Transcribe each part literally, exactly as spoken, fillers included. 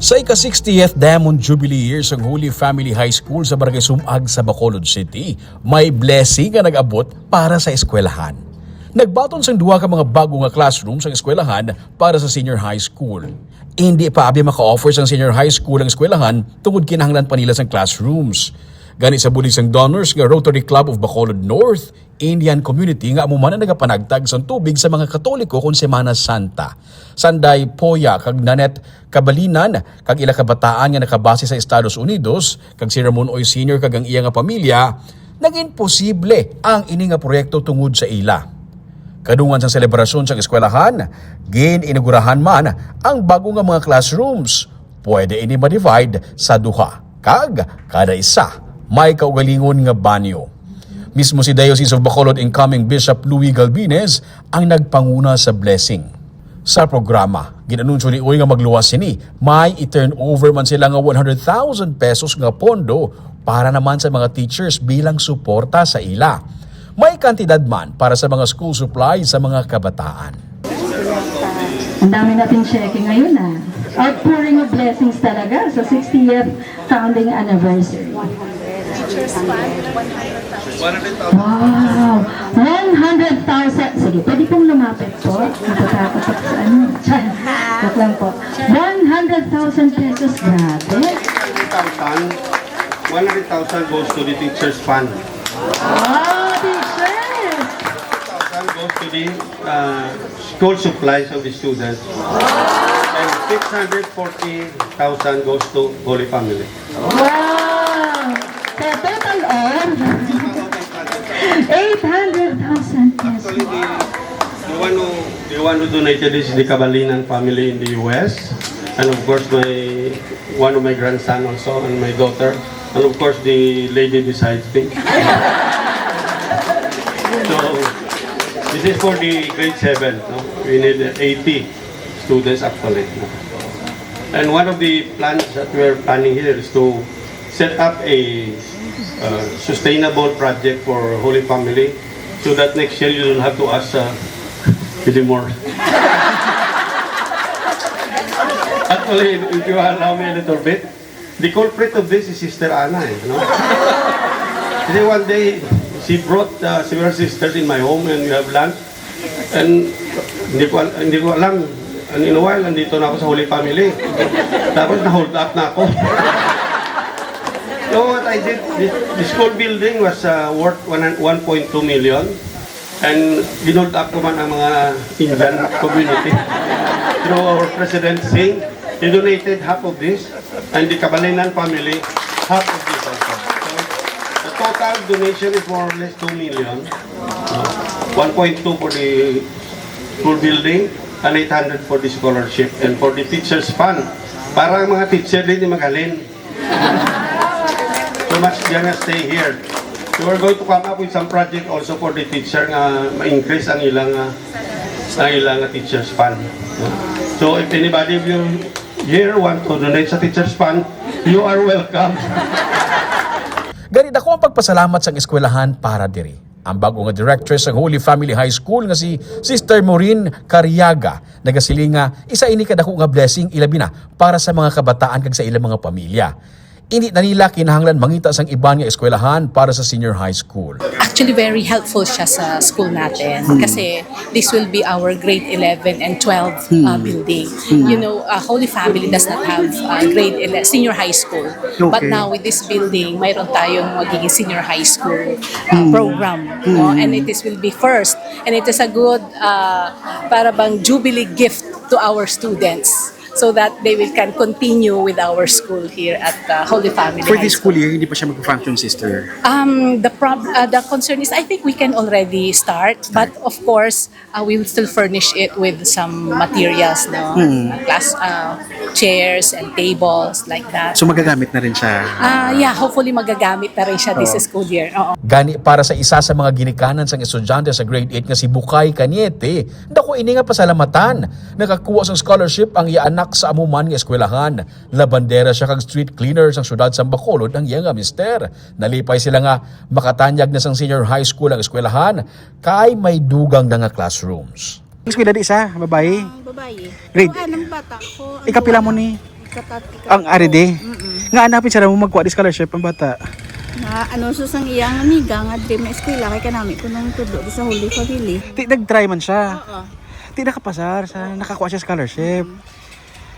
Sa ika-sixtieth Diamond Jubilee Year sang Holy Family High School sa Barangay Sumag sa Bacolod City, may blessing nga nag-abot para sa eskwelahan. Nagbaton sang duha ka mga bago nga classroom sang eskwelahan para sa senior high school. Indi pa abi maka-offer sang senior high school ang eskwelahan tungod kinahanglan pa nila sang classrooms. Gani sa bulig sang donors nga Rotary Club of Bacolod North, Indian community nga amo man ang nagapanagtag sang tubig sa mga Katoliko kon Semana Santa. Sanday Poya kag Nanette Kabalinan kag ila kabataan nga nakabase sa Estados Unidos, kag si Ramon Oy Senior kag ang iya nga pamilya, naging posible ang ini nga proyekto tungod sa ila. Kadungan sang selebrasyon sang eskwelahan, gin-inagurahan man ang bago nga mga classrooms. Pwede ini ma-divide sa duha, kag kada isa may kaugalingon nga banyo. Mismo si Diocese of Bacolod incoming Bishop Louis Galvines ang nagpanguna sa blessing. Sa programa, gin-anunsyo ni Uy nga magluwas sini may i-turn over man sila nga one hundred thousand pesos nga pondo para naman sa mga teachers bilang suporta sa ila. May kantidad man para sa mga school supplies sa mga kabataan. Ang dami nating checking ngayon, ah. Outpouring of blessings talaga sa sixtieth founding anniversary. Wow! One hundred thousand. Sige, pwede pong lumapit po. Natatakot ako sa ano. Joke lang po. One hundred thousand pesos, grabe. One hundred thousand goes to the teachers fund. Wow, teachers! Thousand goes to the uh, school supplies of the students. And six hundred forty thousand goes to Holy Family. Wow! Kaya total of eight hundred thousand pesos. Actually, the, the one who the one who donated is the Kabalinan family in the U S. And of course, my one of my grandson also and my daughter. And of course, the lady beside me. So, this is for the grade seven. No? We need eighty students actually. No? And one of the plans that we're planning here is to set up a uh, sustainable project for Holy Family so that next year you don't have to ask uh, anymore. Actually, if you allow me a little bit, the culprit of this is Sister Ana. Eh, no? Kasi one day, she brought uh, several sisters in my home and we have lunch. And hindi ko, hindi ko alam. And in a while, nandito na ako sa Holy Family. Tapos na-hold up na ako. So what I did, the, the school building was uh, worth one, one point two million. And ginold up ko man ang mga Indian community. Through our President Singh, he donated half of this, and the Kabalinan family, half of this also. So, the total donation is more or less two million. Uh, one point two for the school building, and eight hundred for the scholarship, and for the teachers fund. Para ang mga teacher din di maghalin. So much gonna stay here. So we're going to come up with some project also for the teacher nga ma-increase ang ilang uh, ang ilang uh, teachers fund. No? So if anybody of you here want to donate sa teachers fund, you are welcome. Gani dako ang pagpasalamat sang eskwelahan para diri. Ang bag-o nga director sang Holy Family High School nga si Sister Maureen Cariaga nagasiling nga isa ini ka dako nga blessing ilabi na para sa mga kabataan kag sa ilang mga pamilya. Indi na nila kinahanglan mangita sang iban nga eskwelahan para sa senior high school. Actually, very helpful siya sa school natin kasi this will be our grade eleven and twelve uh, building. You know, uh, Holy Family does not have uh, grade ele- senior high school. But Okay. Now with this building, mayroon tayong magiging senior high school uh, program. No? And it is will be first. And it is a good, uh, para bang jubilee gift to our students so that they will can continue with our school here at uh, Holy Family For High this School. School year, hindi pa siya mag-function, sister. Um, the prob- uh, the concern is I think we can already start, but of course, uh, we will still furnish it with some materials, no? Class uh, chairs and tables like that. So magagamit na rin siya. Ah, yeah, hopefully magagamit na rin siya this school year. Oo. Gani para sa isa sa mga ginikanan sang estudyante sa grade eight nga si Bukay Cañete, dako ini nga pasalamatan. Nakakuha sang scholarship ang iya anak sa amo man nga eskwelahan. Labandera siya kag street cleaner sang siyudad sang Bacolod ang iya nga mister. Nalipay sila nga makatanyag na sang senior high school ang eskwelahan kay may dugang na nga classrooms. Eskwela di isa, babayi. Ang babayi. Grade? Ang anang bata ko. Ang Ikapila mo duha ni? Katat- Ang ari di? Mm-mm. Nga anapin siya mo magkuha di scholarship ang bata. Na ano, so sang iyang amiga nga dream na eskwela kay kanami ko nung tudlo sa Holy Family. Ti nag-try man siya. Oo. Ti nakapasar sa nakakuha siya scholarship.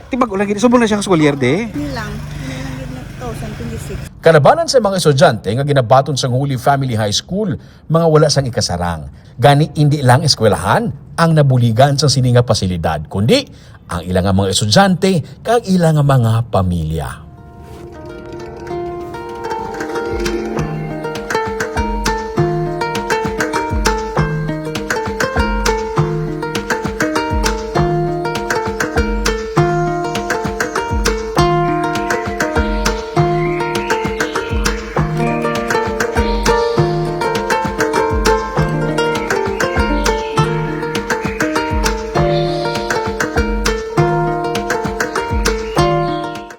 Ti bag-o lang gid subong na siya ka school year di. Nilang, nilang gid na two thousand twenty-six. Kalabanan sa mga estudyante nga ginabaton sang Holy Family High School, mga wala sang ikasarang. Gani, indi lang eskwelahan ang nabuligan sa sini nga pasilidad, kundi ang ila nga mga estudyante kag ila nga mga pamilya.